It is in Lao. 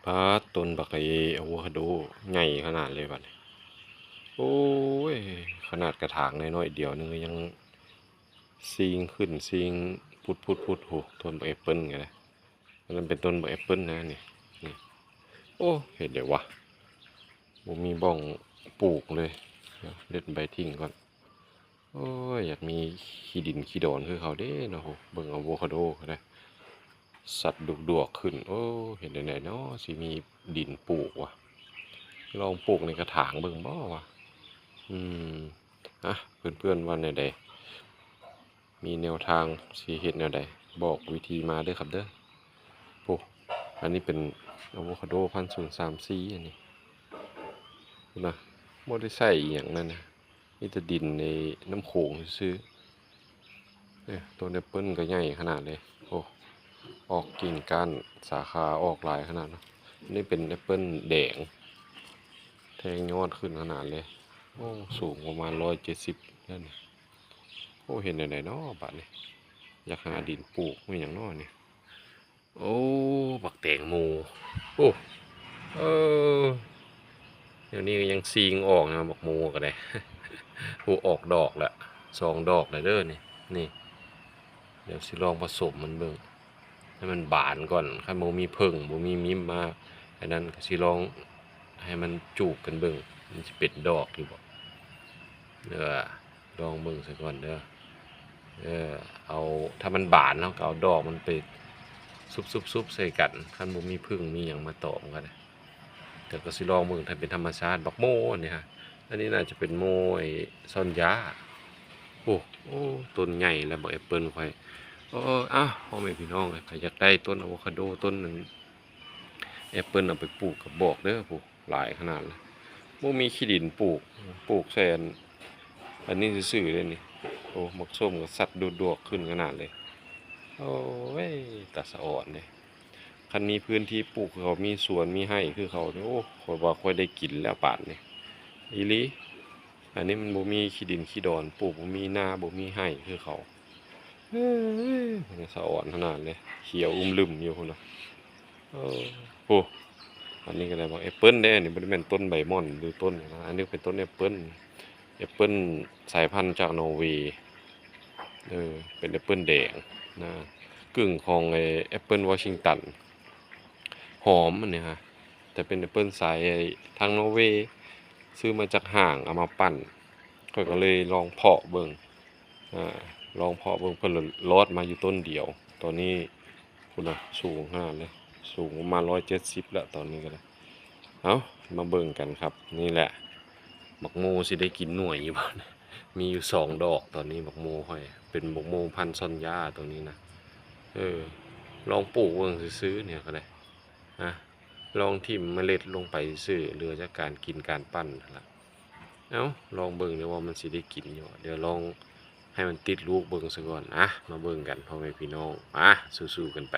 ປາດ ຕົ້ນບັກໄອ້ອາໂວຄາໂດໃຫຍ່ຂະໜາດເລີຍບັດນີ້. ໂອ້ຍ ຂະໜາດກະຖາງນ້ອຍໆດຽວໜຶ່ງກໍຍັງຊີງຂຶ້ນຊີງພຸດໆໆ. ໂອ້ ຕົ້ນບັກແອັບເປິ້ນກໍໄດ້. ອັນນັ້ນເປັນຕົ້ນບັກແອັບເປິ້ນນະນີ້. ນີ້ ໂອ້ ເຮັດໄດ້ວະ ບໍ່ມີບ່ອນປູກເລີຍ. ດຽວເດັດໃບຖິ້ມກ່ອນ. ໂອ້ຍ ຢາກມີຂີ້ດິນຂີ້ດອນຄືເຂົາເດ້ເນາະ. ໂອ້ ເບິ່ງອາໂວຄາໂດກໍໄດ້ ສັດດວກໆຂຶ້ນ. ໂອ້ ເຮັດແນວໃດເນາະ ຊິມີດິນປູກວະ. ລອງປູກໃນກະຖາງເບິ່ງບໍ່ວະ. ອືມ ອະ ເພື່ອນໆວ່າແນວໃດ ມີແນວທາງຊິເຮັດແນວໃດ ບອກວິທີມາເດີຄັບເດີ. ໂອ້ ອັນນີ້ເປັນອາໂວຄາໂດພັນສູນສາມສີ່ ອັນນີ້ພຸ້ນນະ ບໍ່ໄດ້ໃສ່ອີ່ຫຍັງນັ້ນນະ ມີແຕ່ດິນໃນນ້ຳໂຂງຊື່ໆ. ເອີ ຕົ້ນແອັບເປິ້ນກໍໃຫຍ່ຂະໜາດເລີຍ. ໂອ້ ອອກກິ່ງກ້ານສາຂາອອກຫຼາຍຂະໜາດເນາະ. ອັນນີ້ເປັນແອັບເປິ້ນແດງ ແທງຍອດຂຶ້ນຂະໜາດເລີຍ. ໂອ້ ສູງປະມານຮ້ອຍເຈັດສິບນັ້ນ. ໂອ້ ເຮັດແນວໃດເນາະບາດນີ້ ຢາກຫາດິນປູກແມ່ນຫຍັງເນາະນີ້. ໂອ້ ບັກແຕງໂມ. ໂອ້ ເອີ ດຽວນີ້ກໍຍັງຊີງອອກນະ ບັກໂມກໍໄດ້. ໂອ້ ອອກດອກລະ ສອງດອກລະເດີນີ້. ນີ້ ດຽວຊິລອງປະສົມມັນເບິ່ງ ໃຫ້ມັນບານກ່ອນ. ຄັນບໍ່ມີເຜິ້ງ ບໍ່ມີມິມມາ ອັນນັ້ນ ກໍຊິລອງໃຫ້ມັນຈູບກັນເບິ່ງ ມັນຊິເປັນດອກຢູ່ບໍ່. ເອີ ລອງເບິ່ງຊະກ່ອນເດີ. ເອີ ເອົາ ຖ້າມັນບານ ເຮົາກໍເອົາດອກມັນໄປຊຸບໆໆໃສ່ກັນ. ຄັນບໍ່ມີເຜິ້ງມີຫຍັງມາຕອມກໍໄດ້ ແຕ່ກໍຊິລອງເບິ່ງ. ຖ້າເປັນທຳມະຊາດ ບັກໂມອັນນີ້ຮະ ອັນນີ້ໜ້າຈະເປັນໂມໄອ້ຊ່ອນຢາ. ໂອ້ ໂອ້ ຕົ້ນໃຫຍ່ແລ້ວບັກແອັບເປິ້ນຂ້ອຍ. ເອີ ອ້າວ ພໍ່ແມ່ພີ່ນ້ອງເອີຍ ໃຜຢາກໄດ້ຕົ້ນອາໂວຄາໂດ ຕົ້ນນັ້ນ ແອັບເປິ້ນເອົາໄປປູກກໍບອກເດີ. ໂອ້ ຫຼາຍຂະໜາດເລີຍ ບໍ່ມີຂີ້ດິນປູກ ປູກໃສ່ອັນ ອັນນີ້ຊື່ໆເດ້ນີ້. ໂອ້ ໝາກສົ້ມກໍສັດດວກໆຂຶ້ນຂະໜາດເລີຍ. ໂອ້ຍ ຕາສະອອນເດ້. ຄັນມີພື້ນທີ່ປູກຄືເຂົາ ມີສວນມີໄຮ່ຄືເຂົານີ້ ໂອ້ ຂ້ອຍວ່າຂ້ອຍໄດ້ກິນແລ້ວປານນີ້ ອີ່ຫຼີ. ອັນນີ້ມັນບໍ່ມີຂີ້ດິນຂີ້ດອນ ປູກບໍ່ມີນາ ບໍ່ມີໄຮ່ຄືເຂົາ. ເອີຍ ມັນສະອອນຂະໜາດເລີຍ ຂຽວອຶ້ມລຶ້ມຢູ່ພຸ້ນນະ. ເອີ ໂອ້ ອັນນີ້ກໍໄດ້ບັກແອັບເປິ້ນເດ້. ອັນນີ້ບໍ່ໄດ້ແມ່ນຕົ້ນໃບໝ່ອນ ຫຼືຕົ້ນຫຍັງນະ ອັນນີ້ເປັນຕົ້ນແອັບເປິ້ນ ແອັບເປິ້ນສາຍພັນຈາກນໍເວ. ເອີ ເປັນແອັບເປິ້ນແດງນະ ກຶ່ງຂອງໄອ້ແອັບເປິ້ນວໍຊິງຕັນ ຫອມອັນນີ້ຮະ. ແຕ່ເປັນແອັບເປິ້ນສາຍທາງນໍເວ ຊື້ມາຈາກຫ້າງ ເອົາມາປັ້ນ ຂ້ອຍກໍເລີຍລອງເພາະເບິ່ງ ອາ ລອງເພາະເບິ່ງ ເພິ່ນລະລອດມາຢູ່ຕົ້ນດຽວ. ຕອນນີ້ພຸ້ນນະ ສູງຂະໜາດເລີຍ ສູງປະມານຮ້ອຍເຈັດສິບແລ້ວຕອນນີ້ກໍໄດ້. ເອົ້າ ມາເບິ່ງກັນຄັບ ນີ້ແຫຼະ ບັກໂມຊິໄດ້ກິນໜ່ວຍຢູ່ບໍ່. ມີຢູ່ສອງດອກຕອນນີ້ ບັກໂມຂ້ອຍ ເປັນບັກໂມພັນຊ່ອນຢາໂຕນີ້ນະ. ເອີ ລອງປູກເບິ່ງຊື່ໆນີ້ກໍໄດ້ ອາ ລອງຖິ້ມເມລັດລົງໄປຊື່ໆ ເຫຼືອຈາກການກິນການປັ້ນຫັ້ນລະ. ເອົ້າ ລອງເບິ່ງເດີວ່າມັນຊິໄດ້ກິນຢູ່ບໍ່. ດຽວລອງໃຫ້ມັນຕິດລູກເບິ່ງຊະກ່ອນ. ອາ ມາເບິ່ງກັນພໍ່ແມ່ພີ່ນ້ອງ ອາ ສູ້ໆກັນໄປ.